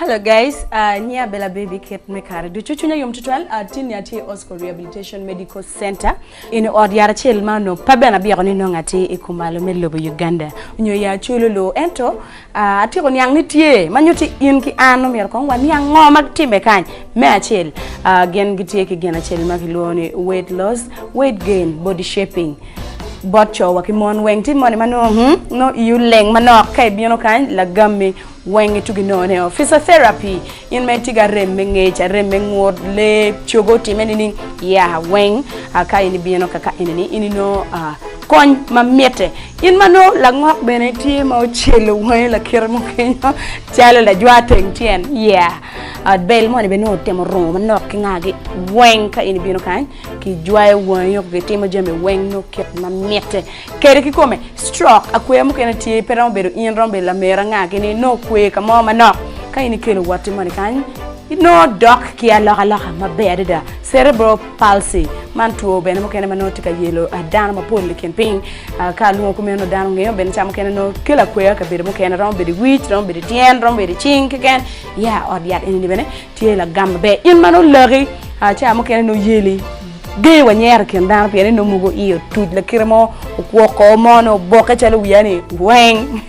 Hello guys, uh, nyia Bella Baby kit me kare ducu cwinya yom tutwal uh, tinni atye i Osco Rehabilitation Medical Center in ot yat acel ma onongo pe bene abyeko ni nongo atye i kumalo me lobo Uganda nyo i Acholi-lu ento uh, atyeko niang ni tye ma nyutti in ki an omyero kong waniang ngo ma timme kany. Me acel, uh, gin gitye ki gin acel ma kilwongo ni weight loss, weight gain, body shaping bot co wa ki mon weng tye moni ma nongo hmm, nongo iyi oleng manok ka ibino kany lagammi weng itugi nongo ne o. Physiotherapy, in ma itye ki arem me ngec, arem me ngut, lee, cogo otime nining, ya weng ka in ibino kaka eni ni in inongo kony ma mitte. In ma nongo langok bene tye ma ocelo wangi lakite mo kenyo calo lajwa teng tyen, ya bel moni bene nongo otemo rumo manok ki ngagi weng ka in ibino kany kijwayo wangi gitimo jami weng nongo kit ma mitte. Kede kikome, stroke, akweya mukene tye, pe romo bedo in, romo bedo lamera nga gini, nongo kwe ka mo manok. Ka in ikelo watti moni kany, inongo dok ki alokaloka maber adada. Cerebral palsy, man two bene mukene ma nongo tye ka yelo dano mapol i kin piny. Ka alwongo kumeno dano ngeyo bene ca mukene nongo kelo akweya i kabedo mukene, romo bedo i wic, romo bedo i tyen, romo bedo i cing keken. Ya, ot yat enini bene tye lagam maber. In ma nongo laki, ca mukene nongo yeli. Ger wa nyero i kin dano pien ni nongo mogo iye otuc lakite mo okwoko mo nongo obokke calo wiya ni weng.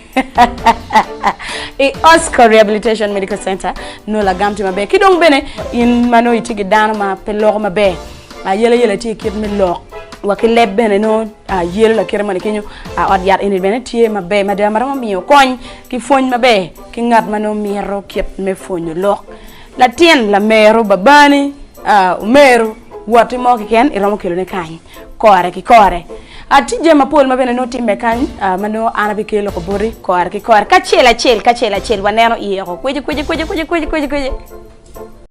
I Oscar Rehabilitation Medical Center nongo lagam tye maber ki dong bene in ma nongo itye ki dano ma pe loko maber ayelayela tye i kit me lok wa ki leb bene nongo yelo lakite moni kenyo ot yat eni bene tye maber mada ma romo miyo kony ki pwony maber ki ngat ma nongo mito kit me pwonyo lok. Latin, lameru, babani, omeru, watti mo keken iromo kelone kany kore ki kore. Tye jami mapol ma bene nongo timme kany ma nongo an abikelo loko boti kore ki kore kacel acel kacel acel waneno iye oko kwici kwici kwici kwici kwici kwici.